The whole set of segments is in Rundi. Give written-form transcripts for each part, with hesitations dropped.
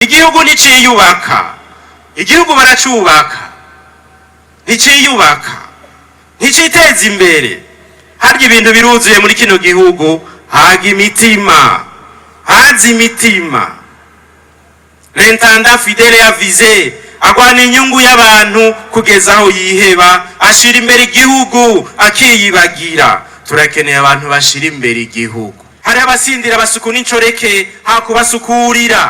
Igihugu nticiyubaka, igihugu baracubaka, nticiyubaka, nticiteza imbere. Harya ibintu biruzuye muri kino gihugu, haga imitima, haza imitima. L'intendant fidèle avisé agwana inyungu y'abantu kugeza aho yiheba, ashira imbere igihugu akiyibagira. Turakeneye abantu bashira imbere igihugu. Hari abasindira abasuku n'incoreke hakubasukurira,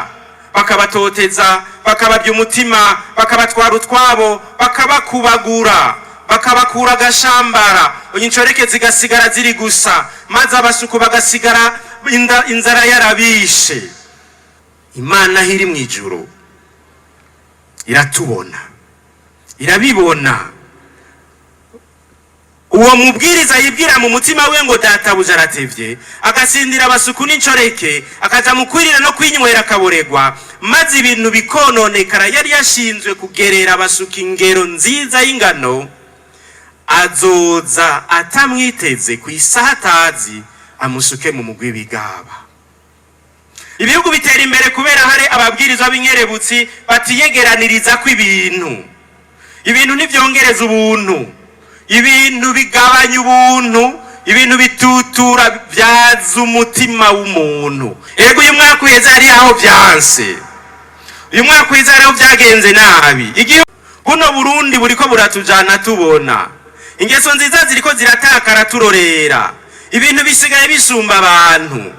bakabatoteza, bakabarya umutima, bakabatwara utwabo, bakabakubagura, bakabakura agashambara, incoreke zigasigara ziri gusa, maze abasuku bagasigara inzara yarabishe. Imana aho iri mu ijuru iratubona, irabibona. Uwo mubwiriza yibwira mu mutima we ngo databuja aratevye, agasindira abasuku n'incoreke, akaja mu kwirira no kwinywera akaboregwa, maze ibintu bikononekara, yari yashinzwe kugerera abasuku ingero nziza y'ingano, azoza atamwiteze ku isaha atazi, amusuke mu mugwi w'ibigaba. Ibihugu bitera imbere kubera hari ababwirizwa b'inkerebutsi batiyegeraniriza ko ibintu. Ibintu ntivyongereza ubuntu, ibintu bigabanya ubuntu, ibintu bitutura byaza umutima w'umuntu. Ego, uyu mwaka uheze hari aho vyanse, uyu mwaka uheze hari aho vyagenze nabi. Igihugu buno Burundi buriko buratujana, tubona ingeso nziza ziriko ziratakara, turorera ibintu bisigaye bisumba abantu.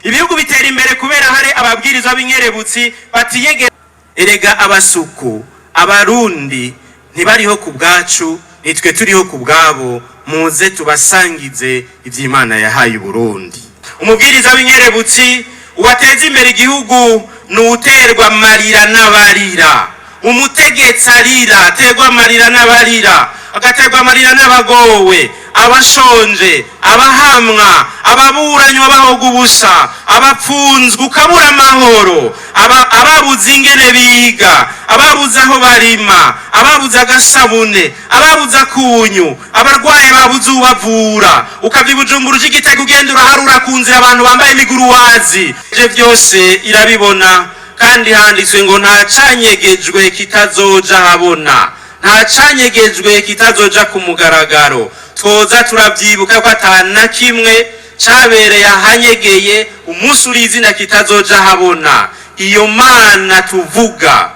Ibihugu bitera imbere kubera hari ababwirizwa b'inkerebutsi batiyegera. Erega abasuku, abarundi ntibariho ku bwacu, nitwe turiho ku bwabo. Muze tubasangize ivy'Imana yahaye Uburundi. Umubwiriza w'inkerebutsi uwateza imbere igihugu ni uwuterwa amarira n'abarira. Umutegetsi arira, aterwa amarira n'abarira, agaterwa amarira n'abagowe, abashonje, abahamwa, ababuranywa bahoga ubusa, abapfunzwe ukabura amahoro, ababuze ingene biga, ababuze aho barima, ababuze agasabune, ababuze akunyu, abarwaye babuze ubavura. Ukava i Bujumbura uje i Gitega, ugenda uraharura ku nzira abantu bambaye imiguruwazi. Ivyo vyose irabibona, kandi handitswe ngo nta canyegejwe kitazoja habona, nta canyegejwe kitazoja ku mugaragaro. Twoza turavyibuka ko ata na kimwe cabereye ahanyegeye umunsi uri izina kitazoja habona. Iyo Mana tuvuga,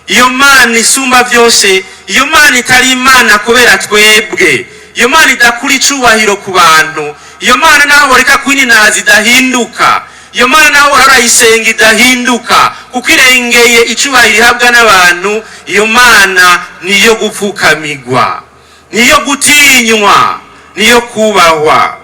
iyo Mana isumba vyose, iyo Mana itari Imana kubera twebwe, iyo Mana idakura icubahiro ku bantu, iyo Mana naho boreka kwininaza idahinduka, iyo Mana naho barayisenga idahinduka, kuko irengeye icubahiro ihabwa n'abantu, iyo Mana niyo gupfukamigwa, niyo gutinywa, niyo kubahwa.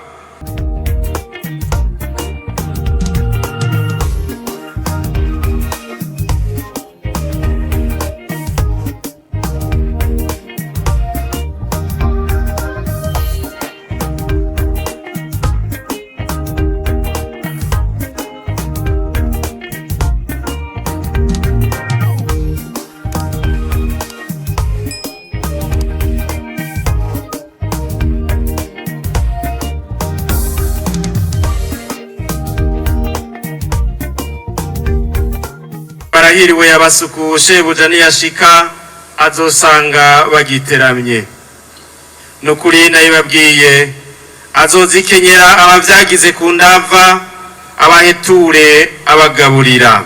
Barahiriwe abasuku, shebuja niyashika azosanga bagiteramye. Nukuri nayibabwiye, azozikenyera abavyagize ku ndava, abaheture abagaburira.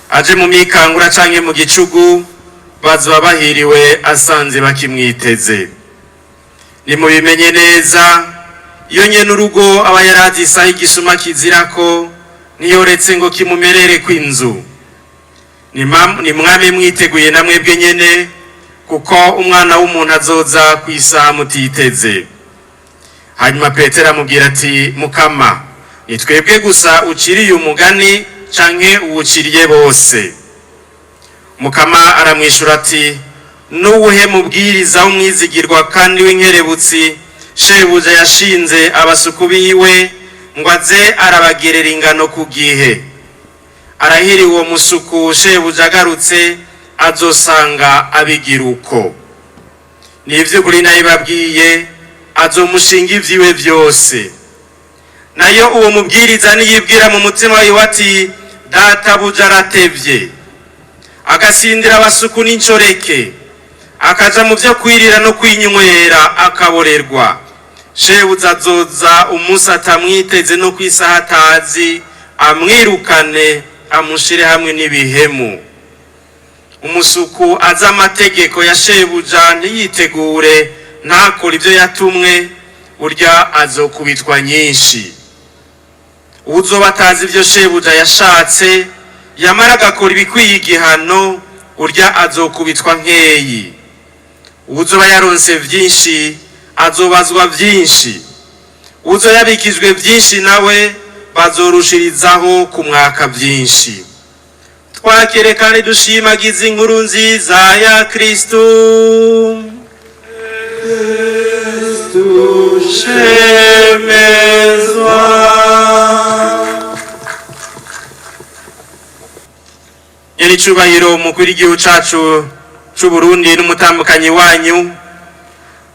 Aje mu mikangura canke mu gicugu, bazoba bahiriwe asanze bakimwiteze. Nimubimenye neza, iyo nyene urugo aba yarazi isaha igisuma kizirako, ntiyoretse ngo kimumerere kw'inzu. Ni mwami mwiteguye na mwebwe nyene, kuko umwana w'umuntu azoza ku isaha mutiteze. Hanyuma Petero amubwira ati: Mukama, ni twebwe gusa uciriye umugani canke uwuciriye bose? Mukama aramwishura ati: N'uwuhe mubwiriza w'umwizigirwa kandi w'inkerebutsi shebuja yashinze abasuku biwe ngo aze arabagerera ingano ku gihe? Arahiriwe uwo musuku shebuja agarutse azosanga abigira uko. Ni ivy'ukuri nabibabwiye, azomushinga ivyiwe vyose. Nayo uwo mubwiriza niyibwira mu mutima wiwe ati: Databuja aratevye, agasindira abasuku n'inshoreke, akaja mu vyo kwirira no kwinywera akaborerwa, shebuja azoza umunsi atamwiteze no kw'isaha atazi, amwirukane amushire hamwe n'ibihemu. Umusuku azi amategeko ya shebuja ntiyitegure, ntakore ibyo yatumwe, urya azokubitwa nyinshi. Uwuzoba atazi ibyo shebuja yashatse, yamara agakora ibikwiye igihano, urya azokubitwa nkeyi. Uwuzoba yaronse vyinshi azobazwa vyinshi, uwuzoba yabikijwe vyinshi nawe bazorushirizaho kumwaka vyinshi. Twakire kandi dushimagize inkuru nziza ya Kristu. Shemezwa. Nyiricubahiro umukuru w'igihugu cacu c'Uburundi n'umutambukanyi wanyu,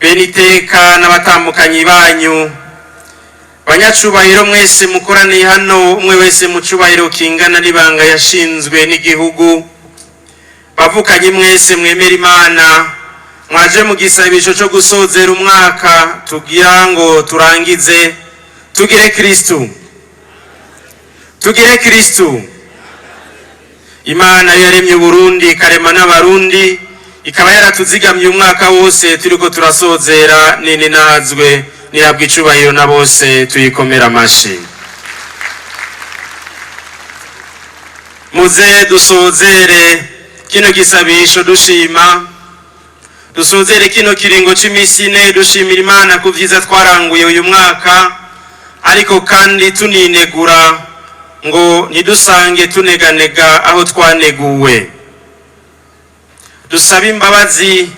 bene iteka n'abatambukanyi banyu, banyacubahiro mwese mukoraniye hano, umwe wese mu cubahiro kingana n'ibanga yashinzwe n'igihugu, bavukanye mwese mwemera Imana, mwaje mu gisabisho co gusozera umwaka tugira ngo turangize, tugire Kristu, tugire Kristu. Imana yaremye Uburundi ikarema n'Abarundi, ikaba yaratuzigamye umwaka wose turiko turasozera, nini nazwe nihabwa icubahiro na bose, tuyikomera amashi. Muze dusozere kino gisabisho dushima, dusozere kino kiringo c'imisi ine dushimira Imana ku vyiza twaranguye uyu mwaka, ariko kandi tuninegura ngo ntidusange tuneganega aho twaneguwe. Dusabe imbabazi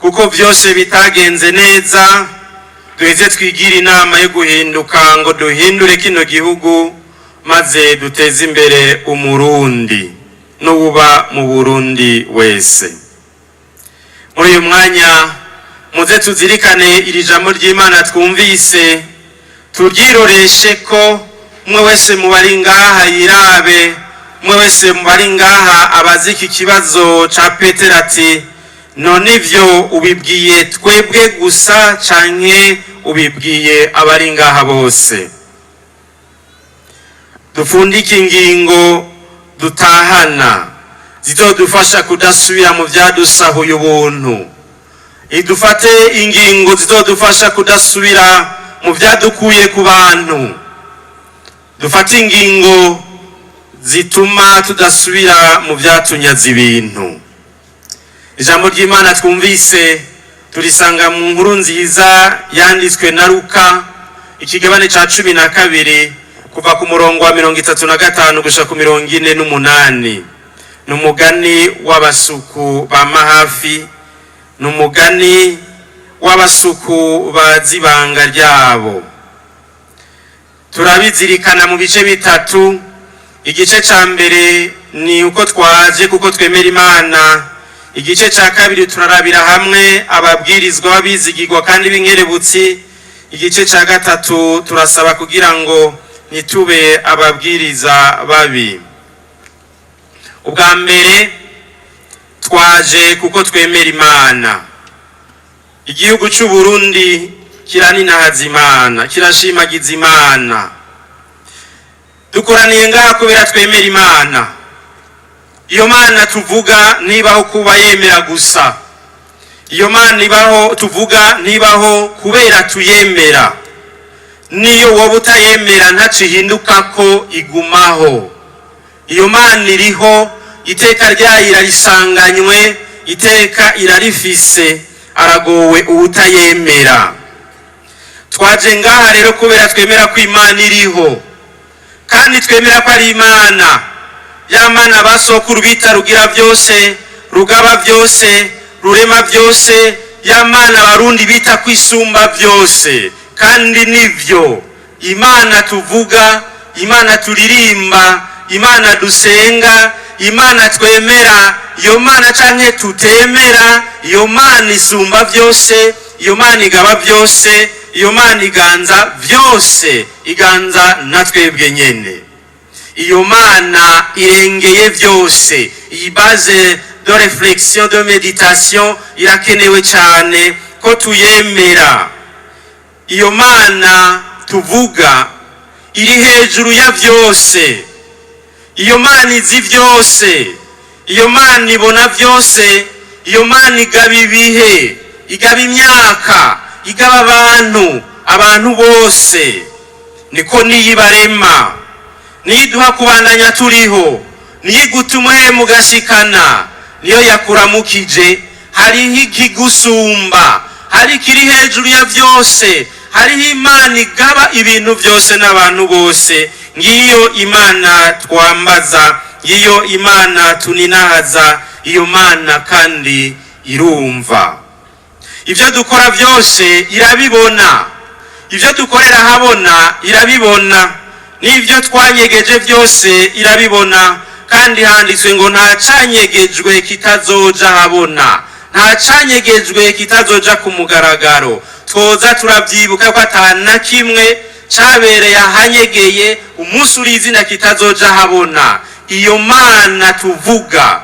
kuko vyose bitagenze neza, duheze twigire inama yo guhinduka ngo duhindure kino gihugu, maze duteze imbere Umurundi n'uwuba mu Burundi wese. Muri uyu mwanya muze tuzirikane iri jambo ry'Imana twumvise, turyiroreshe ko umwe wese mu bari ngaha yirabe, umwe wese mu bari ngaha abazi iki kibazo ca Petero ati: none ivyo ubibwiye twebwe gusa canke ubibwiye abari ngaha bose? Dupfundike ingingo dutahana zizodufasha kudasubira mu vyadusahuye ubuntu, idufate ingingo zizodufasha kudasubira mu vyadukuye ku bantu, dufate ingingo zituma tudasubira mu vyatunyaza ibintu. Ijambo ry'Imana twumvise turisanga mu nkuru nziza yanditswe na Luka, ikigabane ca 12, kuva ku murongo wa 35 gushika ku 48. Ni umugani w'abasuku ba mahafi, ni umugani w'abasuku bazi ibanga ryabo. Turabizirikana mu bice bitatu. Igice ca mbere ni uko twaje kuko twemera Imana. Igice ca kabiri turarabira hamwe ababwirizwa b'abizigirwa kandi b'inkerebutsi. Igice ca gatatu turasaba kugira ngo ntitube ababwiriza babi. Ubwa mbere, twaje kuko twemera Imana. Igihugu c'u Burundi kiraninahaza Imana, kirashimagiza Imana. Dukoraniye ngaha kubera twemera Imana. Iyo Mana tuvuga ntibaho kuba yemera gusa, iyo Mana ibaho tuvuga ntibaho kubera tuyemera. Niyo woba utayemera ntacihinduka ko igumaho. Iyo Mana iriho, iteka ryayo irarisanganywe, iteka irarifise, aragowe uwutayemera. Twaje ngaha rero kubera twemera ko Imana iriho, kandi twemera ko ari Imana ya Mana basokuru bita Rugira byose, Rugaba byose, Rurema byose, ya Mana Abarundi bita kwisumba byose. Kandi nivyo, Imana tuvuga, Imana turirimba, Imana dusenga, Imana twemera, iyo Mana canke tutemera, iyo Mana isumba byose, iyo Mana igaba byose, iyo Mana iganza byose, iganza na twebwe nyene. Iyo Mana irengeye byose. Iyi base de réflexion, de méditation, irakenewe cyane ko tuyemera. Iyo Mana tuvuga iri hejuru ya byose. Iyo Mana izi byose. Iyo Mana ibona byose. Iyo Mana igaba ibihe, igaba imyaka, igaba abantu, abantu bose. Niko niyibarema, niyo iduha kubandanya turiho, niyo igutuma mugashikana, niyo yakuramukije. Hariho ikigusumba, hari ikiri hejuru ya byose, hariho Imana igaba ibintu byose n'abantu bose. Ngiyo Imana twambaza, ngiyo Imana tuninahaza. Iyo Mana kandi irumva ibyo dukora byose, irabibona. Ibyo dukorera ahabona irabibona, n'ibyo twanyegeje byose irabibona. Kandi handitswe ngo nta canyegejwe kitazoja habona, nta canyegejwe kitazoja ku mugaragaro. Twoza turabyibuka ko ata na kimwe cabereye ahanyegeye umunsi uri izina kitazoja habona. Iyo Mana tuvuga,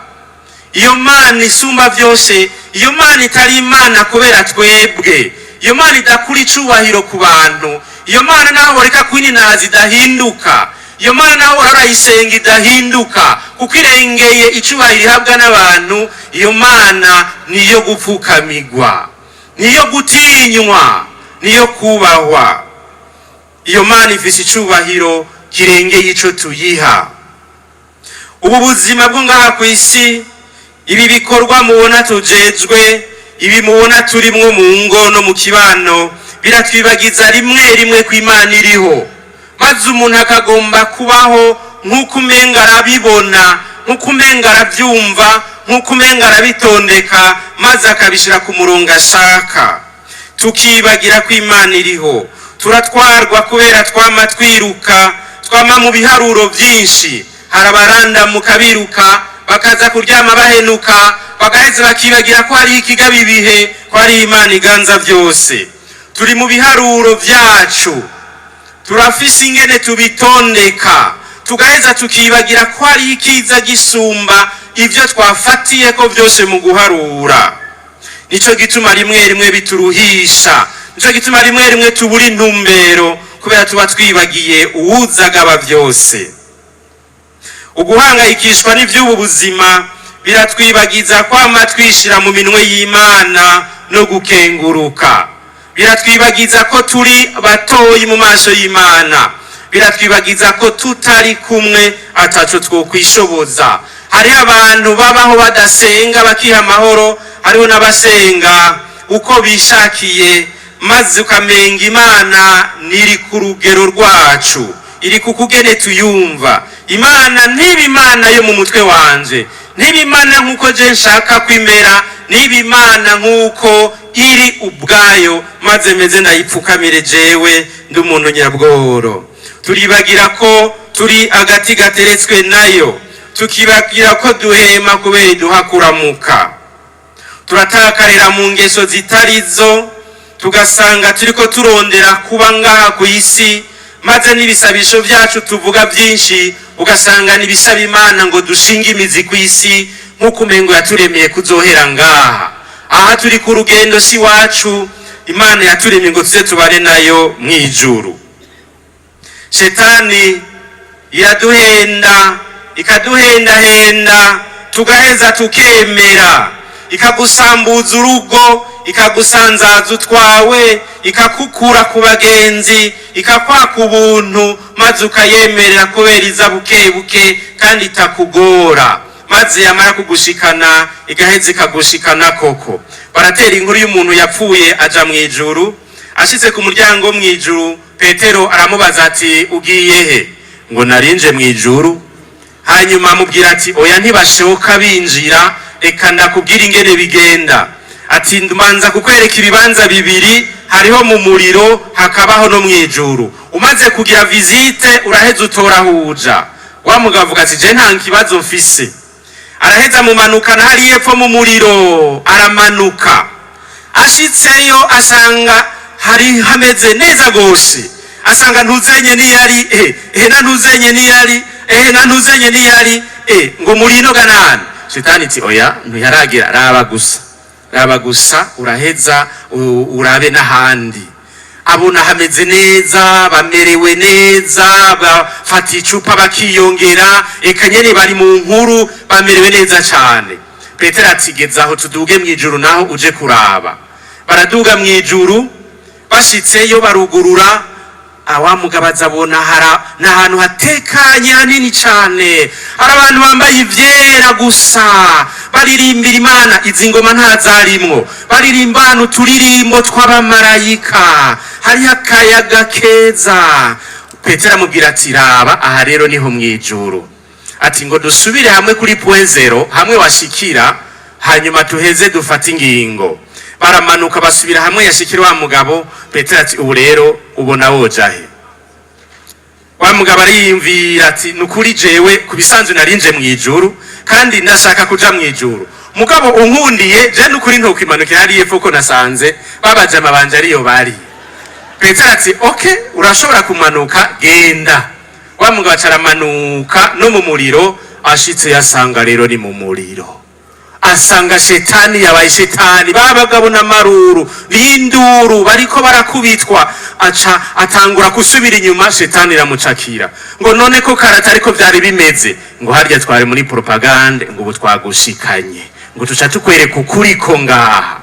iyo Mana isumba byose, iyo Mana itari Imana kubera twebwe, iyo Mana idakura icubahiro ku bantu, iyo Mana naho reka kwininaza idahinduka, iyo Mana naho urayisenga idahinduka kuko irengeye icubahiro ihabwa n'abantu, iyo Mana niyo gupfukamigwa, niyo gutinywa, niyo kubahwa. Iyo Mana ifise icubahiro kirengeye ico tuyiha. Ubu buzima bwo ngaha ku isi, ibi bikorwa mubona tujejwe, ibi mubona turimwo mu ngo no mu kibano, biratwibagiza rimwe rimwe ko Imana iriho, maze umuntu akagomba kubaho nk'uko umenga arabibona, nk'uko umenga arabyumva, nk'uko umenga arabitondeka, maze akabishyira ku murongo ashaka, tukibagira ko Imana iriho. Turatwarwa kubera twama twiruka, twama mu biharuro byinshi. Hari abarandamuka biruka, bakaza kuryama bahenuka, bagaheza bakibagira ko hari ikigaba ibihe, ko hari Imana iganza byose. Turi mu biharuro byacu, turafise ingene tubitondeka, tugaheza tukibagira ko hari ikiza gisumba ibyo twafatiye ko byose mu guharura. Nico gituma rimwe rimwe bituruhisha, nico gituma rimwe rimwe tubura intumbero, kubera tuba twibagiye uwuzagaba byose. Uguhangayikishwa n'iby'ubu buzima biratwibagiza kwama twishira mu minwe y'Imana no gukenguruka. Biratwibagiza ko turi batoyi mu maso y'Imana. Biratwibagiza ko tutari kumwe ataco twokwishoboza. Hariho abantu babaho badasenga bakiha amahoro, hariho n'abasenga uko bishakiye, maze ukamenga Imana niri ku rugero rwacu, iri ku kugene tuyumva. Imana ntiba Imana yo mu mutwe wanje, ntiba Imana nk'uko je nshaka kwimera, niba Imana nk'uko iri ubwayo, maze meze ndayipfukamire jewe ndi umuntu nyabworo. Turibagira ko turi agati gateretswe nayo, tukibagira ko duhema kubera iduha kuramuka. Turatakarira mu ngeso zitari zo, tugasanga turiko turondera kuba ngaha ku isi, maze n'ibisabisho byacu tuvuga byinshi ugasanga n'ibisaba Imana ngo dushinge imizi ku isi, nk'uko umengo yaturemeye kuzohera ngaha. Aha turi ku rugendo, si wacu. Imana yaturemye ngo tuze tubane nayo mu ijuru. Shetani iraduhenda, ikaduhendahenda, tugaheza tukemera. Ikagusambuza urugo, ikagusanzaza utwawe, ikakukura ku bagenzi, ikakwaka ubuntu, maze ukayemerera kubera iza buke buke kandi itakugora, maze yamara kugushikana igaheza ikagushikana koko. Baratera inkuru y'umuntu yapfuye aja mu ijuru. Ashitse ku muryango mu ijuru, Petero aramubaza ati: "Ugiye he?" Ngo: "Narinje mu ijuru." Hanyuma amubwira ati: "Oya, ntibashoka binjira, reka ndakubwira ingene bigenda." Ati: "Mbanza kukwereka ibibanza bibiri, hariho mu muriro, hakabaho no mu ijuru. Umaze kugira visite uraheza utora aho uja." Wa mugabo avuga ati: "Je nta kibazo mfise." Araheza mumanukana hariya epfo mu muriro. Aramanuka, ashitseyo asanga hari hameze neza gose. Asanga ntuzenye niyari na ntuzenye niyari. na ntuzenye niyari ngo murino ganani. Shetani iti: "Oya, ntiyaragira, raba gusa, raba gusa, uraheza urabe n'ahandi." Abona hameze neza, bamerewe neza, bafata icupa bakiyongera, eka nyene bari mu nkuru, bamerewe neza cane. Petero ati: "Geza aho tuduge mw'ijuru naho uje kuraba." Baraduga mw'ijuru, bashitseyo barugurura. Awa mugabo azabona hara n'ahantu hatekanye hanini cane, hari abantu bambaye ivyera gusa, baririmbira Imana. Izi ngoma ntazarimwo, baririmbana uturirimbo tw'abamarayika, hariho akayaga keza. Petero amubwira ati: "Raba aha rero niho mw'ijuru." Ati: "Ngo dusubire hamwe kuri point zéro, hamwe washikira, hanyuma tuheze dufate ingingo." Baramanuka, basubira hamwe yashikira wa mugabo. Petero ati: "Ubu rero ubona woja he?" Wa mugabo ariyumvira ati: "Nukuri jewe ku bisanzwe narinje mu ijuru kandi ndashaka kuja mu ijuru, mugabo unkundiye je nukuri ntokwimanukira hariya epfo ko nasanze babajama banje ariyo bari." Petero ati: "Okay, urashobora kumanuka, genda." Wa mugabo aca aramanuka no mu muriro. Ashitse yasanga rero ni mu muriro, asanga shetani yabaye shetani, ba bagabo n'amaruru n'induru, bariko barakubitwa. Aca atangura gusubira inyuma, shetani iramucakira ngo: "None ko karata ariko vyari bimeze?" Ngo: "Harya twari muri propagande." Ngo: "Ubu twagushikanye, ngo tuca tukwereka ukuri ko ngaha."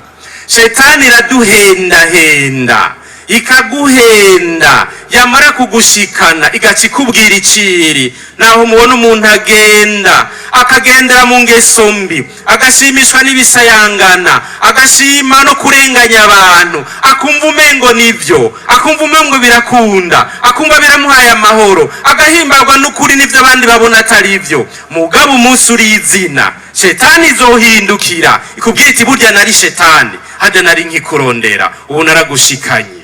Shetani iraduhendahenda, ikaguhenda, yamara kugushikana igaca ikubwira iciri. Naho mubona umuntu agenda akagendera mu ngeso mbi, agashimishwa n'ibisayangana, agashima no kurenganya abantu, akumva umengo nivyo, akumva umengo birakunda, akumva biramuhaye amahoro, agahimbarwa n'ukuri n'ivyo abandi babona atari byo. Mugabo umunsi urizina, shetani izohindukira ikubwira iti: "Burya nari shetani, harya nari nkikurondera, ubu naragushikanye."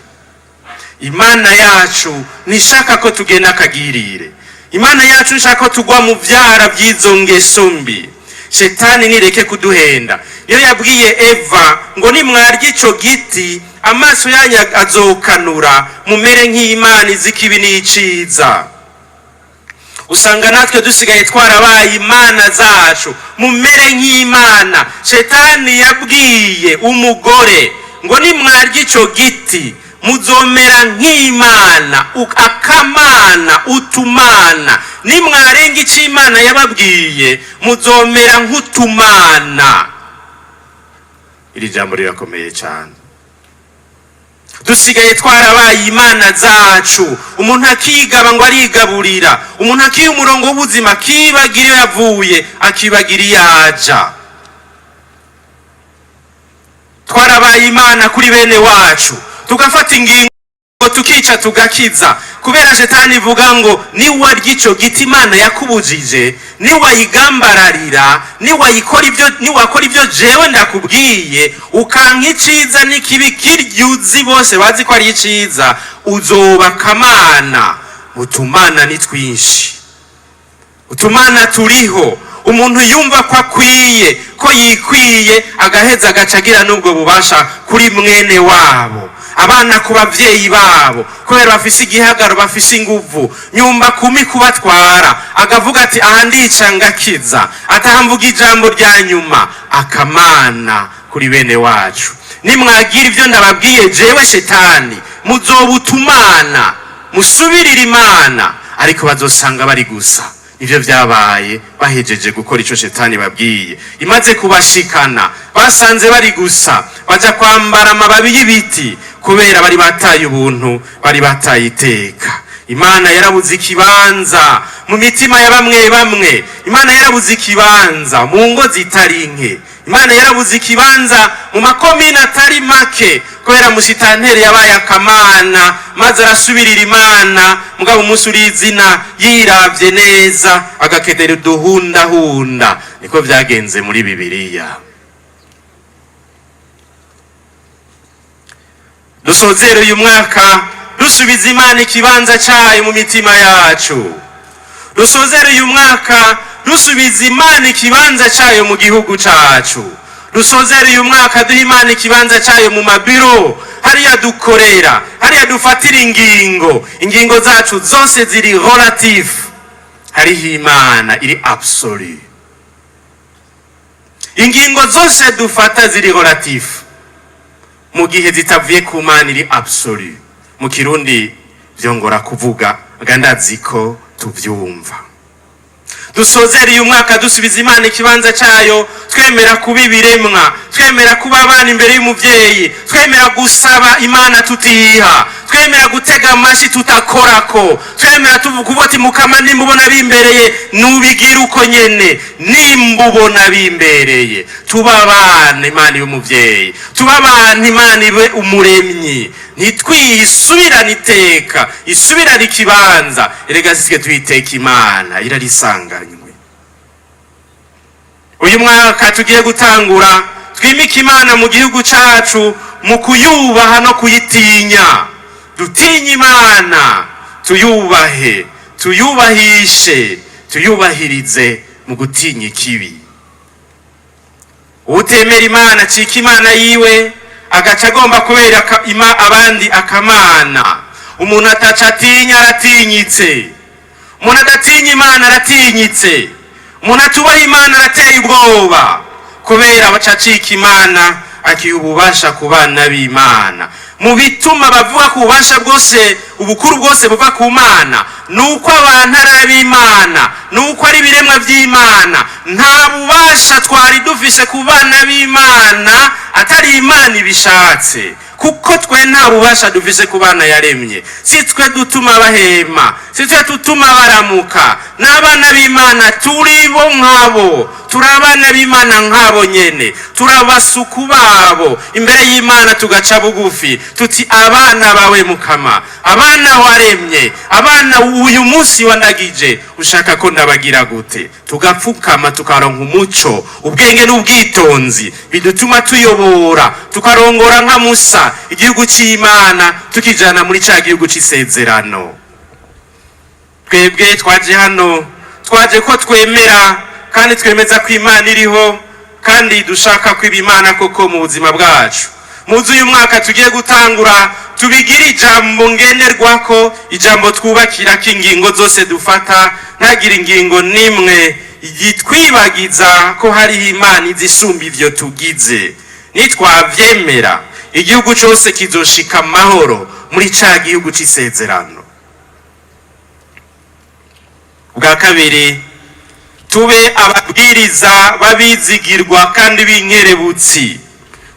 Imana yacu ntishaka ko tugenda akagirire. Imana yacu nishaka ko tugwa mu vyara by'izo ngeso mbi. Shetani nireke kuduhenda. Niyo yabwiye Eva ngo: "Nimwarya ico giti, amaso yanyu azokanura, mumere nk'Imana izi ikibi n'iciza." Usanga natwe dusigaye twarabaye imana zacu, mumere nk'Imana. Shetani yabwiye umugore ngo: "Nimwarya ico giti, muzomera nk'Imana." Akamana utumana, nimwarenga ico Imana yababwiye, muzomera nk'utumana. Iri jambo rirakomeye cyane. Dusigaye twarabaye imana zacu. Umuntu akigaba ngo arigaburira, umuntu akiha umurongo w'ubuzima, akibagira iyo yavuye, akibagira iyo aja. Twarabaye Imana kuri bene wacu, tugafata ingingo, tukica, tugakiza, kubera shetani ivuga ngo: "Niwarya ico giti Imana yakubujije, niwayigambararira, niwayikora ibyo, niwakora ibyo jewe ndakubwiye, ukanka iciza n'ikibi kirya uzi bose bazi ko ari iciza, uzoba kamana." Utumana ni twinshi, utumana turiho. Umuntu yumva ko akwiye, ko yikwiye, agaheza agaca agira n'ubwo bubasha kuri mwene wabo, abana ku bavyeyi babo, kubera bafise igihagaro, bafise inguvu, nyumba kumi kubatwara, akavuga ati: "Aha ndica ngakiza, atahamvuga ijambo rya nyuma." Akamana kuri bene wacu. "Nimwagira ibyo ndababwiye jewe shetani, muzobutumana, musubirire Imana." Ariko bazosanga bari gusa. Nivyo vyabaye. Bahejeje gukora ico shetani babwiye, imaze kubashikana, basanze bari gusa, baja kwambara amababi y'ibiti, kubera bari bataye ubuntu, bari bataye iteka. Imana yarabuze ikibanza mu mitima ya bamwe bamwe. Imana yarabuze ikibanza mu ngo zitari nke. Imana yarabuze ikibanza mu makomine atari make, kubera musitanteri yabaye akamana, maze arasubirira Imana. Mugabo umunsi urizina, yiravye neza, agakedera uduhundahunda. Niko vyagenze muri Bibiliya. Dusozere uyu mwaka dusubiza Imana ikibanza cayo mu mitima yacu. Dusozere uyu mwaka dusubiza Imana ikibanza cayo mu gihugu cacu. Dusozere uyu mwaka duha Imana ikibanza cayo mu mabiro, hariya dukorera, hariya dufatira ingingo. Ingingo zacu zose ziri relatif. Hariho Imana iri absolue. Ingingo zose dufata ziri relatif mu gihe zitavuye ku Mana iri absolue. Mu Kirundi vyongora kuvuga, ga ndazi ko tuvyumva. Dusozere uyu mwaka dusubiza Imana ikibanza cyayo, twemera kuba ibiremwa, twemera kuba abana imbere y'umuvyeyi, twemera gusaba Imana tutiha, twemera gutega amashi tutakorako, twemera tuvuga uti: "Mukama, nimba ubona bimbereye, nubigira uko nyene, nimba ubona bimbereye." Tuba abana, Imana ibe umuvyeyi, tuba abantu, Imana ibe umuremyi. Ntitwisubirane iteka, isubirane ikibanza. Erega siswe tuyiteka, Imana irarisanganywe. Uyu mwaka tugiye gutangura, twimike Imana mu gihugu cacu mu kuyubaha no kuyitinya. Dutinye Imana, tuyubahe, tuyubahishe, tuyubahirize mu gutinya ikibi. Utemera Imana acika imana yiwe, agaca agomba kubera abandi akamana. Umuntu ataca atinya aratinyitse. Umuntu adatinya Imana aratinyitse. Umuntu atubaha Imana arateye ubwoba, kubera baca acika imana, akiha ububasha ku bana b'Imana. Mu bituma bavuga ko ububasha bwose, ubukuru bwose buva ku Mana, ni uko abantu ari ab'Imana, ni uko ari ibiremwa by'Imana. Nta bubasha twari dufise ku bana b'Imana atari Imana ibishatse, kuko twe nta bubasha dufise ku bana yaremye. Si twe dutuma bahema, si twe dutuma baramuka. N'abana b'Imana turi bo nkabo, turi abana b'Imana nkabo nyene, turi abasuku babo imbere y'Imana. Tugaca bugufi tuti: "Abana bawe Mukama, abana waremye, abana uyu munsi wandagije, ushaka ko ndabagira gute?" Tugapfukama, tukaronka umuco, ubwenge n'ubwitonzi bidutuma tuyobora, tukarongora nka Musa igihugu c'Imana, tukijana muri ca gihugu c'isezerano. Twebwe twaje hano, twaje ko twemera kandi twemeza ko Imana iriho, kandi dushaka ko iba Imana koko mu buzima bwacu. Muzi uyu mwaka tugiye gutangura, tubigire ijambo ngenderwako, ijambo twubakira ko ingingo zose dufata. Ntagire ingingo n'imwe yitwibagiza ko hariho Imana izisumba ivyo tugize. Nitwavyemera, igihugu cose kizoshika amahoro muri ca gihugu c'isezerano. Bwa kabiri, tube ababwiriza babizigirwa kandi b'inkerebutsi.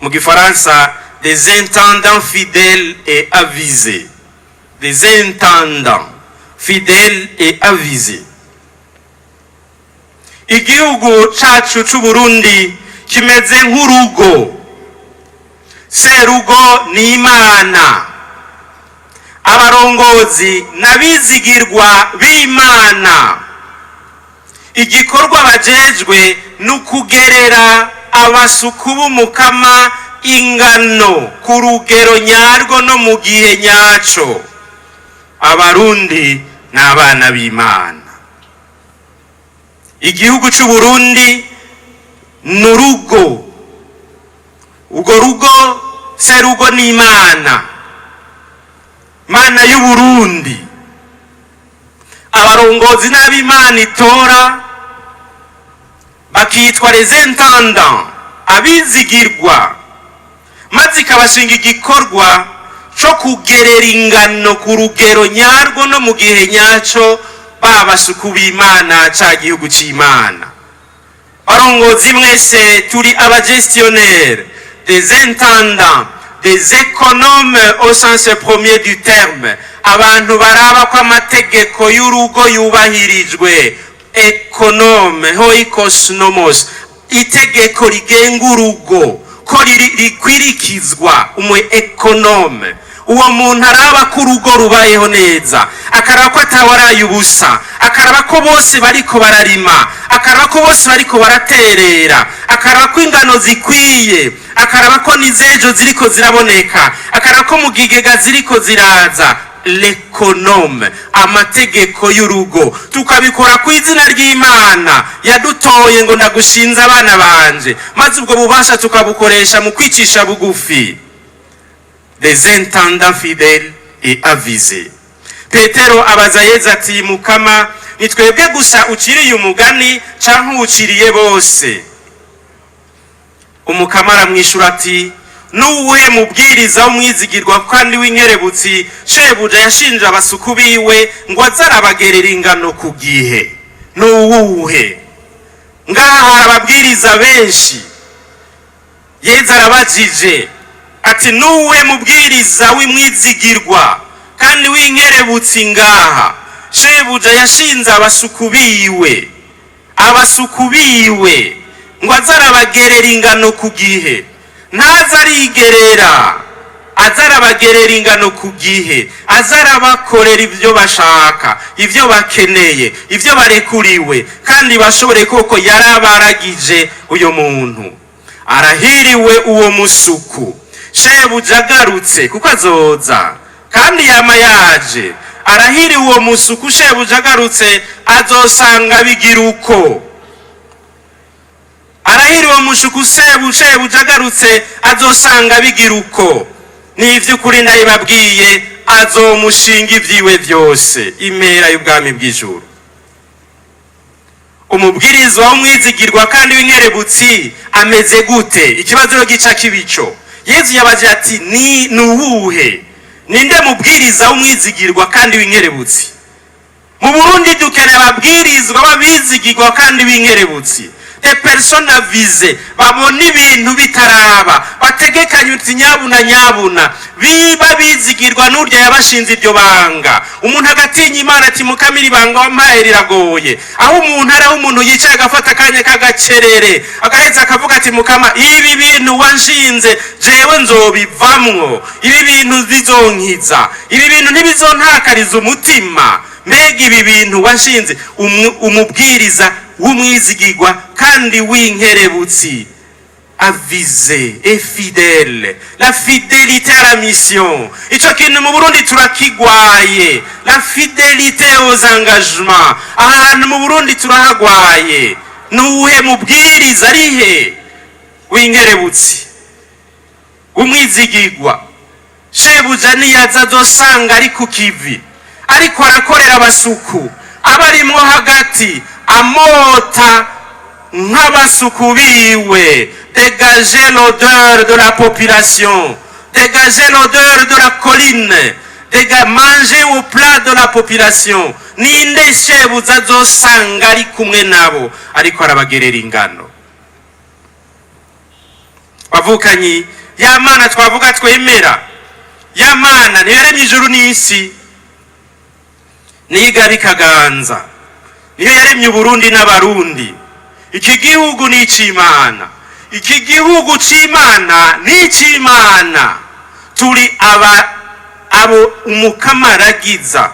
Mu Gifaransa, des intendants fidèles et avisés, des intendants fidèles et avisés. Igihugu cacu c'Uburundi kimeze nk'urugo. Serugo ni Imana. Abarongozi n'abizigirwa b'Imana. Igikorwa bajejwe ni ukugerera abasuku b'Umukama ingano ku rugero nyarwo no mu gihe nyaco. Abarundi ni abana b'Imana. Igihugu c'Uburundi ni urugo. Urwo rugo, serugo ni Imana, Mana y'Uburundi. Abarongozi n'ab'Imana itora, bakitwa les intendants, abizigirwa, maze ikabashinga igikorwa co kugerera ingano ku rugero nyarwo no mu gihe nyaco, babasuku b'Imana, ca gihugu c'Imana. Barongozi mwese, turi abagestionnaires, des intendants, des économes au sens premier du terme, abantu baraba ko amategeko y'urugo yubahirijwe. Économe, oikos nomos, itegeko rigenga urugo ko rikwirikizwa. Umu économe, uwo muntu araba ko urugo rubayeho neza, akaraba ko atawaraye ubusa, akaraba ko bose bariko bararima, akaraba ko bose bariko baraterera, akaraba ko ingano zikwiye, akaraba ko n'izejo ziriko ziraboneka, akaraba ko mu gigega ziriko ziraza. L'économe, amategeko y'urugo, tukabikora ku izina ry'Imana yadutoye ngo: "Ndagushinze abana banje." Maze ubwo bubasha tukabukoresha mu kwicisha bugufi, des intendants fidèles et avisés. Petero abaza Yezu ati: "Mukama." Ni twebwe gusa uciriye umugani, canke uwuciriye bose? Umukama aramwishura ati: "Nuwuhe mubwiriza w'umwizigirwa kandi w'inkerebutsi shebuja yashinje abasuku biwe ngo aze arabagerera ingano ku gihe? Nuwuhe?" Ngaha hari ababwiriza benshi. Yezu arabajije ati: "Nuwuhe mubwiriza w'imwizigirwa kandi w'inkerebutsi ngaha shebuja yashinze abasuku biwe ngo aze arabagerera ingano ku gihe?" Ntaze arigerera, aze arabagerera ingano ku gihe, aze arabakorera ibyo bashaka, ibyo bakeneye, ibyo barekuriwe kandi bashobore. Koko yarabaragije uyo muntu. Arahiriwe uwo musuku shebuja agarutse, kuko azoza kandi yama yaje. Arahiriwe uwo musuku shebuja agarutse azosanga bigira uko. Arahiriwe uwo mushuku shebuja agarutse azosanga bigira uko. Ni iby'ukuri ndabibabwiye, azomushinga ibyiwe byose, impera y'ubwami bw'ijuru. Umubwirizwa w'umwizigirwa kandi w'inkerebutsi ameze gute? Ikibazo gica kibico. Yezu yabaje ati: "Ni nuwuhe? Ninde mubwiriza w'umwizigirwa kandi w'inkerebutsi?" Mu Burundi dukeneye ababwirizwa b'abizigirwa kandi b'inkerebutsi, des personnes avisées, babona ibintu bitaraba, bategekanye uti nyabuna nyabuna, biba bizigirwa n'urya yabashinze iryo banga. Umuntu agatinya Imana ati: "Mukamira, ibanga wampaye riragoye." Aho umuntu ari, aho umuntu yicaye agafata akanya k'agacerere, agaheza akavuga ati: "Mukama, ibi bintu wanshinze jewe nzobivamwo, ibi bintu bizonkiza, ibi bintu ntibizontakariza umutima. Mbega ibi bintu washinze?" Umubwiriza w'umwizigirwa kandi w'inkerebutsi, avisé et fidèle, la fidélité à la mission. Ico kintu mu Burundi turakigwaye, la fidélité aux engagements. Ahantu mu Burundi turahagwaye. Nuwuhe mubwiriza arihe w'inkerebutsi, umwizigirwa, shebuja niyaza azosanga ari ku kivi, ariko arakorera abasuku, aba arimwo hagati, amota nk'abasuku biwe? Dégager l'odeur de la population, dégager l'odeur de la colline, manger au plat de la population. Ninde shebuja azosanga ari kumwe nabo, ariko arabagerera ingano? Bavukanyi, ya Mana twavuga twemera, ya Mana ntiyaremye ijuru n'isi, niyo igaba ikaganza, niyo yaremye Uburundi n'Abarundi. Iki gihugu ni ic'Imana, iki gihugu c'Imana ni ic'Imana. Turi aba abo umukamaragiza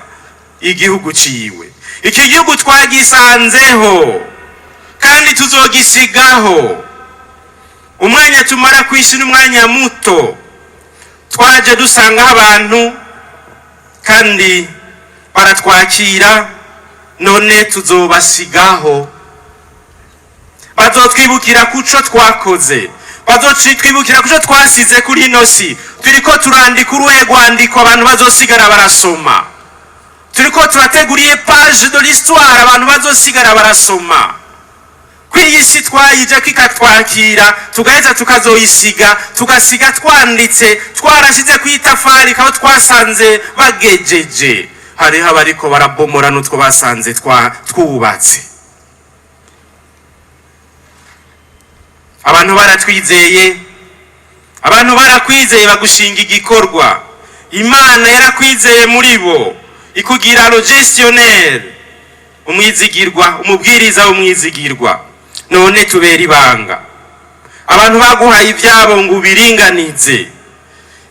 igihugu ciwe. Iki gihugu twagisanzeho kandi tuzogisigaho. Umwanya tumara ku isi n'umwanya muto. Twaje dusangaho abantu kandi baratwakira, none tuzobasigaho. Bazotwibukira kuco twakoze, bazotwibukira kuco twasize kuri ino si. Turiko turandika uruhe rwandiko abantu bazosigara barasoma? Turiko turateguriye page de l'histoire abantu bazosigara barasoma. Ko iyi si twayije ikatwakira, tugaheza tukazoyisiga, tugasiga twanditse, twarashize ku itafari aho twasanze bagejeje. Hariho abariko barabomora n'utwo basanze twubatse. Abantu baratwizeye, abantu barakwizeye bagushinga igikorwa. Imana yarakwizeye muri bo, ikugira le gestionnaire, umwizigirwa, umubwiriza w'umwizigirwa. None tubera ibanga. Abantu baguhaye ibyabo ngo ubiringanize.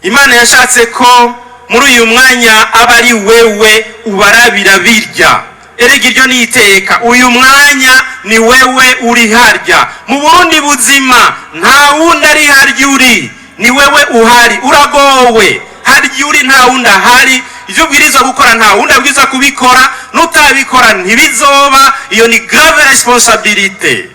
Imana yashatse ko muri uyu mwanya aba ari wewe ubarabira birya. Erega iryo ni iteka. Uyu mwanya ni wewe uri harya. Mu Burundi buzima nta wundi ari harya uri, ni wewe uhari. Uragowe. Harya uri nta wundi ahari. Ibyo ubwirizwa gukora nta wundi abwirizwa kubikora, n'utabikora ntibizoba. Iyo ni grave responsabilité.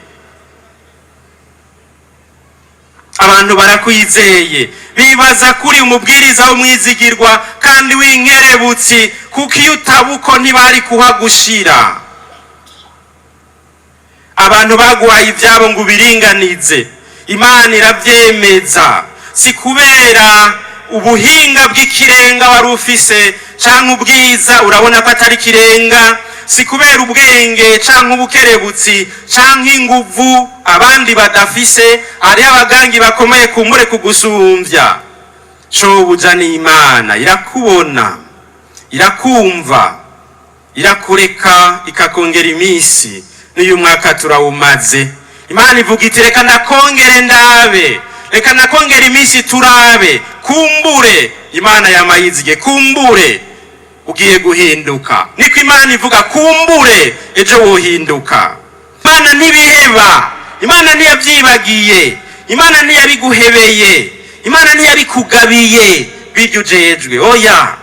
Abantu barakwizeye, bibaza kuri umubwiriza w'umwizigirwa kandi w'inkerebutsi, kuko iyo utaba uko ntibari kuhagushira. Abantu baguhaye ibyabo ngo ubiringanize, Imana irabyemeza. Si kubera ubuhinga bw'ikirenga wari ufise canke ubwiza, urabona ko atari ikirenga. Si kubera ubwenge canke ubukerebutsi canke inguvu abandi badafise. Hariho abagangi bakomeye kumbure kugusumvya. Shobuja n'Imana irakubona, irakumva, irakureka ikakongera iminsi. N'uyu mwaka turawumaze. Imana ivuga iti: "Reka ndakongere ndabe, reka ndakongera iminsi turabe." Kumbure Imana yamayizige, kumbure ugiye guhinduka. Niko Imana ivuga, kumbure ejo wohinduka. Imana ntibiheba, Imana ntiyabyibagiye, Imana ntiyabiguhebeye, Imana ntiyabikugabiye. Birya ujejwe, oya,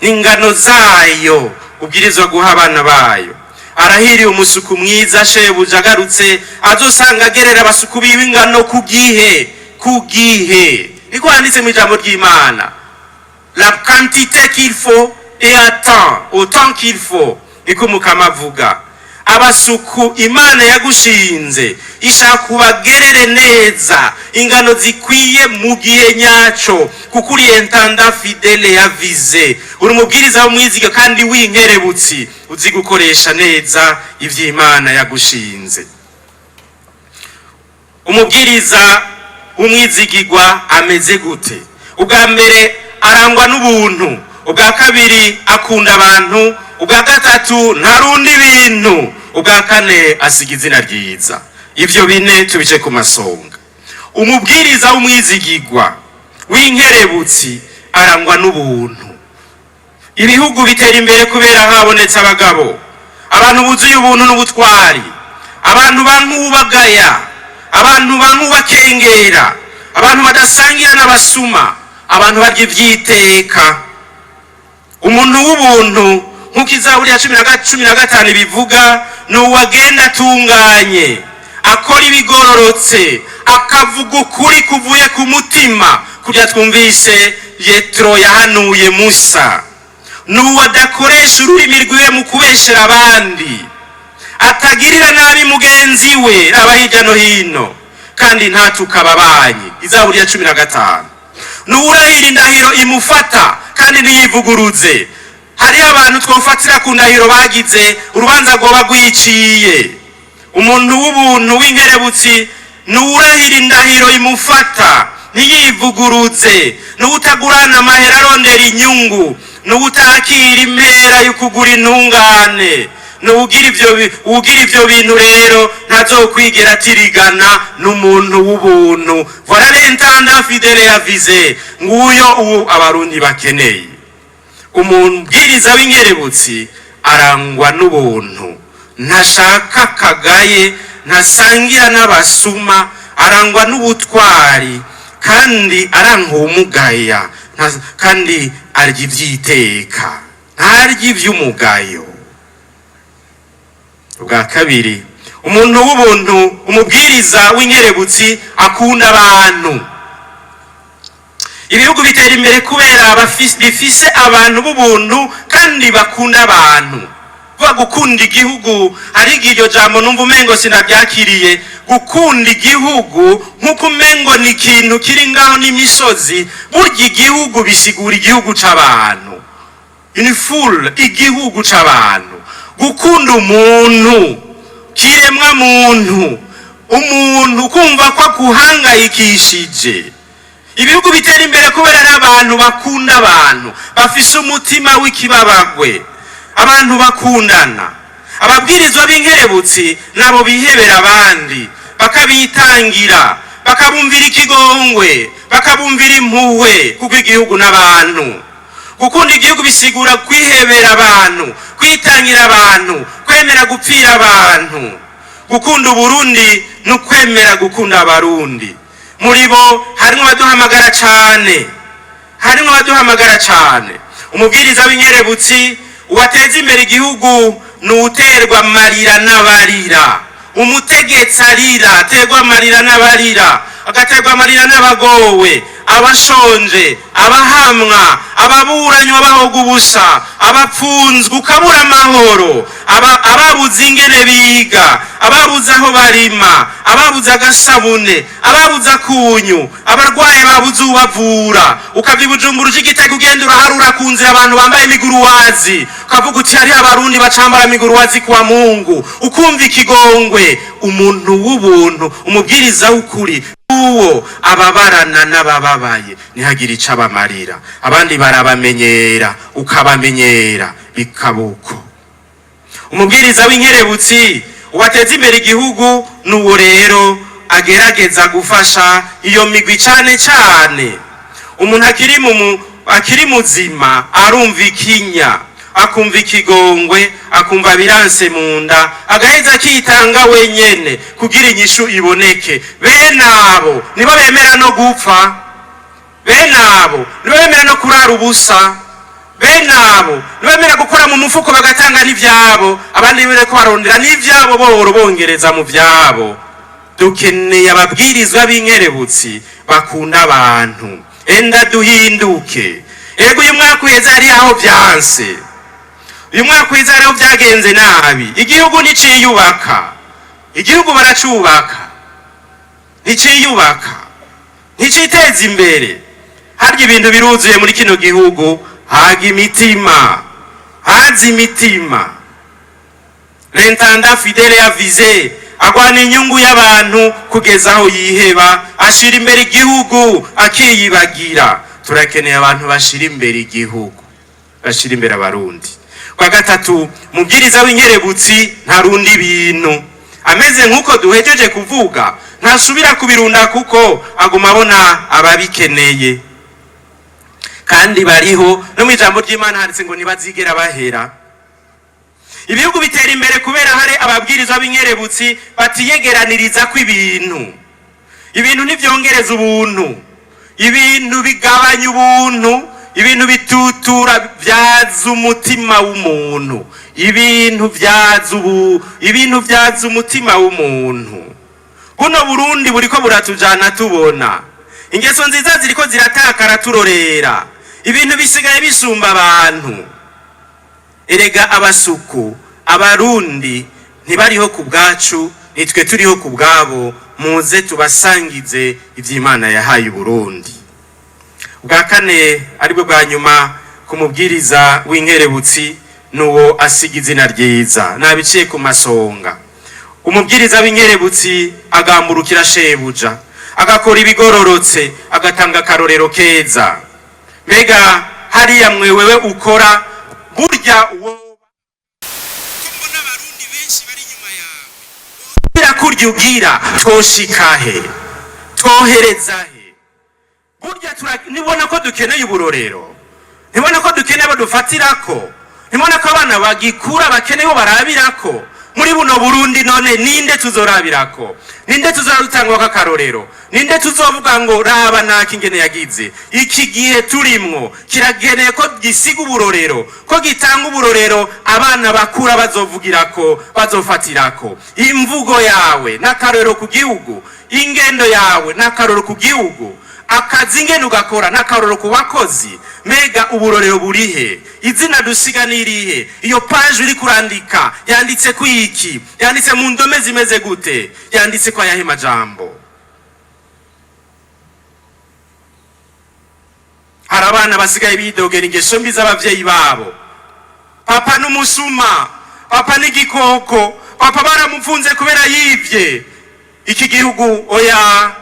ingano zayo ubwirizwa guha abana bayo. Arahiriye umusuku mwiza shebuja agarutse azosanga agerera abasuku biwe ingano ku gihe, ku gihe. Niko handitse mu ijambo ry'Imana: la quantité qu'il faut et à temps, au temps qu'il faut. Niko Umukama avuga. Abasuku Imana yagushinze, ishaka kubagerere neza ingano zikwiye mu gihe nyaco, kuko uri intendant fidèle, avisé, uri umubwiriza w'umwizigo kandi w'inkerebutsi, uzi gukoresha neza ivy'Imana yagushinze. Umubwiriza w'umwizigirwa ameze gute? Ubwa mbere, arangwa n'ubuntu. Ubwa kabiri, akunda abantu. Ubwa gatatu, ntarunda ibintu. Ubwa kane, asiga izina ryiza. Ibyo bine tubice ku masonga. Umubwiriza w'umwizigirwa w'inkerebutsi arangwa n'ubuntu. Ibihugu bitera imbere kubera habonetse abagabo, abantu buzuye ubuntu n'ubutwari, abantu bankubagaya, abantu bankubakengera, abantu badasangira n'abasuma, abantu barya ivyiteka. Umuntu w'ubuntu, nk'uko Izaburi ya 15 ibivuga, ni uwagenda atunganye, akora ibigororotse, akavuga ukuri kuvuye ku mutima, kurya twumvise Yetro yahanuye Musa. Ni uwo adakoresha ururimi rwiwe mu kubeshera abandi, atagirira nabi mugenzi we aba hirya no hino, kandi ntatuka ababanyi. Izaburi ya 15. Ni uwurahira indahiro imufata kandi ntiyivuguruze. Hariho abantu twofatira ku ndahiro bagize, urubanza rwoba rwiciye. Umuntu w'ubuntu w'inkerebutsi ni uwurahira indahiro imufata ntiyivuguruze, ni uwutagurana amahera arondera inyungu, ni uwutakira impera yo kugura intungane. Ni uwugira ivyo bintu rero ntazokwigera atirigana n'umuntu w'ubuntu. Voilà l'intendant fidèle, avisé. Nguyo uwo Abarundi bakeneye. Umubwiriza w'inkerebutsi arangwa n'ubuntu, ntashaka kagaye, ntasangira n'abasuma, arangwa n'ubutwari kandi aranga uwumugaya, kandi arya ivyiteka, ntarya ivy'umugayo. Ubwa kabiri, umuntu w'ubuntu, umubwiriza w'inkerebutsi, akunda abantu. Ibihugu bitera imbere kubera bifise abantu b'ubuntu kandi bakunda abantu. Kuvuga gukunda igihugu, hari igihe iryo jambo numva umengo sinabyakiriye. Gukunda igihugu nk'uko umengo ni ikintu kiri ngaho n'imisozi. Burya igihugu bisigura igihugu c'abantu, une foule, igihugu c'abantu. Gukunda umuntu, kiremwa muntu, umuntu kumva ko akuhangayikishije. Ibihugu bitera imbere kubera ari abantu bakunda abantu, bafise umutima w'ikibabagwe, abantu bakundana. Ababwirizwa b'inkerebutsi nabo bihebera abandi, bakabitangira, bakabumvira ikigongwe, bakabumvira impuhwe, kuko igihugu n'abantu. Gukunda igihugu bisigura kwihebera abantu, kwitangira abantu, kwemera gupfira abantu. Gukunda Uburundi ni ukwemera gukunda Abarundi. Muri bo harimo abaduhamagara cane, harimo abaduhamagara cane. Umubwiriza w'inkerebutsi uwateza imbere igihugu ni uwuterwa amarira n'abarira. Umutegetsi arira, aterwa amarira n'abarira, agaterwa amarira n'abagowe. Abashonje, abahamwa, ababuranywa bahoga ubusa, abapfunzwe, ukabura amahoro, ababuze ingene biga, ababuze aho barima, ababuze agasabune, ababuze akunyu, abarwaye babuze ubavura. Ukava i Bujumbura uje Igitega, ugenda uraharura ku nzira abantu bambaye imiguruwazi, ukavuga uti: "Hariho Abarundi bacambara imiguruwazi kuwa Mungu." Ukumva ikigongwe. Umuntu w'ubuntu, umubwiriza w'ukuri, uwo ababarana n'abababaye, ntihagire ico abamarira. Abandi barabamenyera, ukabamenyera, bikaba uko. Umubwiriza w'inkerebutsi ubateza imbere igihugu n'uwo rero agerageza gufasha iyo migwi cane cane. Umuntu akiri muzima arumva ikinya, akumva ikigongwe, akumva biranse mu nda, agaheza akitanga wenyene kugira inyishu iboneke. Bene abo nibo bemera no gupfa, bene abo nibo bemera no kurara ubusa, bene abo nibo bemera gukora mu mufuko bagatanga n'ivyabo. Abandi bariko barondera n'ivyabo bohoro bongereza mu vyabo. Dukeneye ababwirizwa b'inkerebutsi bakunda abantu. Enda duhinduke. Ego, uyu mwaka uheze hari aho vyanse, uyu mwaka uheze hariho vyagenze nabi. Igihugu nticiyubaka, igihugu baracubaka. Nticiyubaka, nticiteza imbere. Harya ibintu biruzuye muri kino gihugu, haga imitima, haza imitima. L'intendant fidèle avisé agwana inyungu y'abantu kugeza aho yiheba, ashira imbere igihugu akiyibagira. Turakeneye abantu bashira imbere igihugu, bashira imbere Abarundi. Kwa gatatu, mubwiriza w'inkerebutsi ntarunda ibintu. Ameze nk'uko duhejeje kuvuga, ntasubira kubirunda kuko aguma abona ababikeneye kandi bariho. No mu ijambo ry'Imana handitse ngo ntibazigera bahera. Ibihugu bitera imbere kubera hari ababwirizwa b'inkerebutsi batiyegeraniriza ko ibintu. Ibintu ntivyongereza ubuntu, ibintu bigabanya ubuntu. Ibintu bitutura byaza umutima w'umuntu. Ibintu byaza ubu, ibintu byaza umutima w'umuntu. Buno Burundi buriko buratujana, tubona ingeso nziza ziriko ziratakara, turorera. Ibintu bisigaye bisumba abantu. Erega abasuku, Abarundi ntibariho ku bwacu, nitwe turiho ku bwabo. Muze tubasangize ivy'Imana yahaye Uburundi. Bwa kane, aribwo bwa nyuma, ku mubwiriza w'inkerebutsi, n'uwo asiga izina ryiza. Nabiciye ku masonga. Umubwiriza w'inkerebutsi agamburukira shebuja, agakora ibigororotse, agatanga akarorero keza. Mbega hariya mwe, wewe ukora burya, uwo ko mbona Abarundi benshi bari inyuma yawe kurya ugira, twoshika he, twohereza he? Burya nibona ko dukeneye uburorero, ntibona ko dukeneye abo dufatirako, ntibona ko abana bagikura bakeneye bo barabirako muri buno Burundi. None ninde tuzorabirako? Ninde tuzorutangwako akarorero? Ninde tuzovuga ngo: "Raba naka ingene yagize"? Iki gihe turimwo kirageneye ko gisiga uburorero, ko gitanga uburorero abana bakura bazovugirako, bazofatirako. Imvugo yawe n'akarorero ku gihugu, ingendo yawe n'akarorero ku gihugu, akazi ingene ugakora n'akarorero ku bakozi. Mbega uburorero burihe? Izina dusiga nirihe? Iyo page uri kurandika yanditse ku iki? Yanditse mu ndome zimeze gute? Yanditse ko ayahe majambo? Hari abana basigaye bidogera ingeso mbi z'abavyeyi babo: "Papa n'umusuma, papa n'igikoko, papa baramupfunze kubera yivye." Iki gihugu, oya.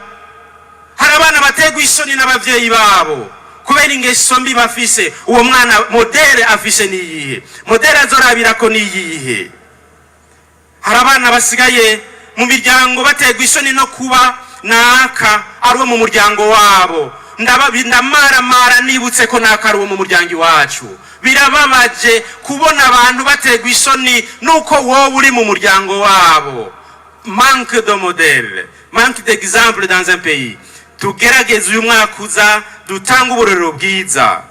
Hari abana bategwa isoni n'abavyeyi babo kubera ingeso mbi bafise. Uwo mwana modèle afise niyihe? Modèle azorabirako niyihe? Hari abana basigaye mu miryango bategwa isoni no kuba naka ari uwo mu muryango wabo. Ndamaramara nibutse ko naka ari uwo mu muryango iwacu. Birababaje kubona abantu bategwa isoni nuko wowe uri mu muryango wabo. Manque de modèle, manque d'exemple dans un pays. Tugerageze uyu mwaka uza dutange uburorero bwiza.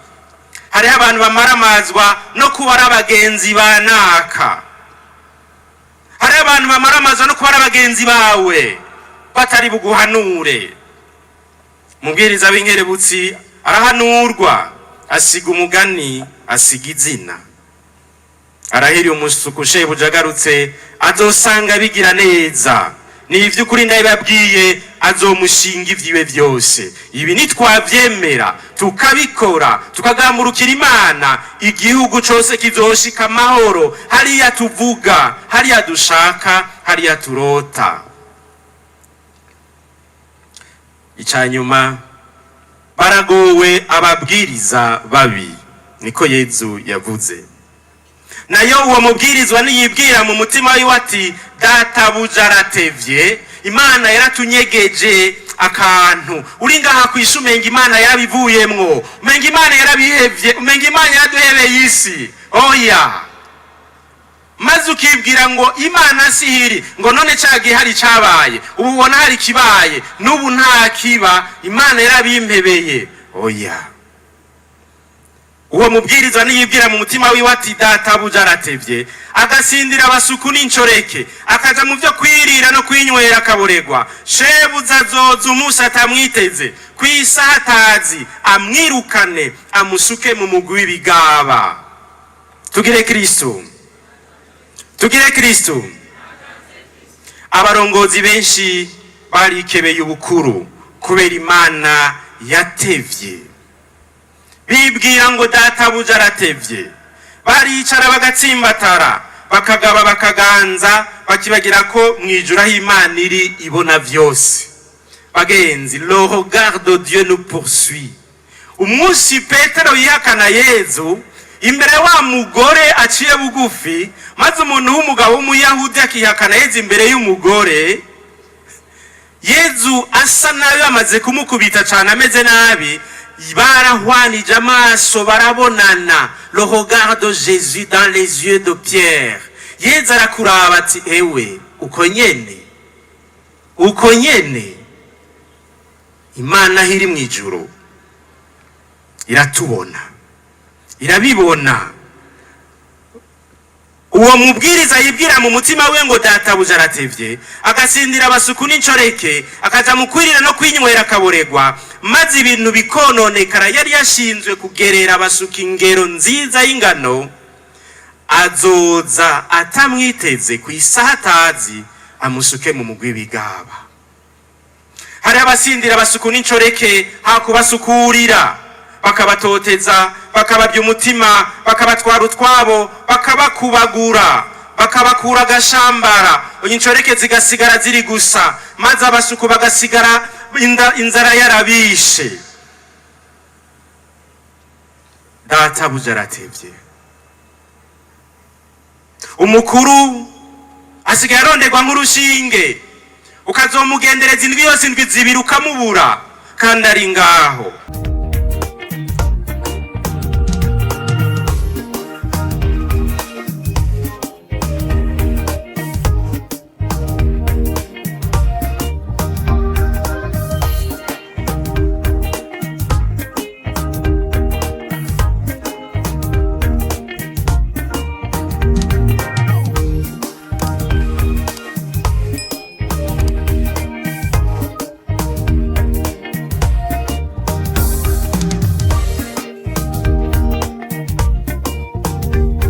Hariho abantu bamaramazwa no kuba ari abagenzi ba naka. Hariho abantu bamaramazwa no kuba ari abagenzi bawe, batari buguhanure. Umubwiriza w'inkerebutsi arahanurwa, asiga umugani, asiga izina. Arahiriye umusuku shebuja agarutse azosanga bigira neza. Ni ivy'ukuri ndabibabwiye, azomushinga ivyiwe vyose. Ibi nitwavyemera, tukabikora, tukagamburukira Imana, igihugu cose kizoshika amahoro hariya tuvuga, hariya dushaka, hariya turota. Icanyuma, baragowe ababwiriza babi, niko Yezu yavuze. Nayo uwo mubwirizwa niyibwira mu mutima wiwe ati: "Databuja aratevye, Imana yaratunyegeje akantu." Uri ngaha kw'isi, umenga Imana yarabivuyemwo, umenga Imana yarabihevye, umenga Imana yaraduhebeye isi. Oya, maze ukibwira ngo Imana sihiri, ngo none cagihe hari cabaye, ubu ubona hari kibaye, n'ubu nta kiba, Imana yarabimpebeye. Oya, uwo mubwiriza niyibwira mu mutima wiwe ati: "Databuja aratevye", agasindira abasuku n'incoreke, akaja mu vyo kwirira no kwinywera, akaboregwa, shebuza azoza umunsi atamwiteze, kw'isaha atazi, amwirukane, amusuke mu mugwi w'ibigaba. Tugire Kristo, tugire Kristo. Abarongozi benshi barikebeye ubukuru kubera Imana yatevye. Bibwira ngo databuja aratevye, baricara bagatsimbatara, bakagaba, bakaganza, bakibagira ko mu ijuru aho Imana iri ibona vyose. Bagenzi, le regard de Dieu nous poursuit. Umunsi Petero yihakana Yezu imbere wa mugore aciye bugufi, maze umuntu w'umugabo w'Umuyahudi akihakana Yezu imbere y'umugore, Yezu asa nabi, bamaze kumukubita cyane, ameze nabi, barahwanije amaso, barabonana. Le regard de Jésus dans les yeux de Pierre. Yezu arakuraba ati: "Ewe, uko nyene, uko nyene." Imana aho iri mu ijuru iratubona, irabibona. Uwo mubwiriza yibwira mu mutima we ngo databuja aratevye, agasindira abasuku n'incoreke, akaja mu kwirira no kwinywera, akaboregwa, maze ibintu bikononekara, yari yashinzwe kugerera abasuka ingero nziza y'ingano, azoza atamwiteze, ku isaha atazi, amusuke mu mugwi w'ibigaba. Hari abasindira abasuku n'incoreke hakubasukurira, bakabatoteza, bakababya umutima, bakabatwara utwabo, bakabakubagura, bakabakura agashambara, incoreke zigasigara ziri gusa, maze abasuku bagasigara inzara yarabishe. Databuja aratevye. Umukuru asigaye aronderwa nk'urushinge, ukazomugendereza indwi yose, indwi 2, ukamubura kandi ari ngaho.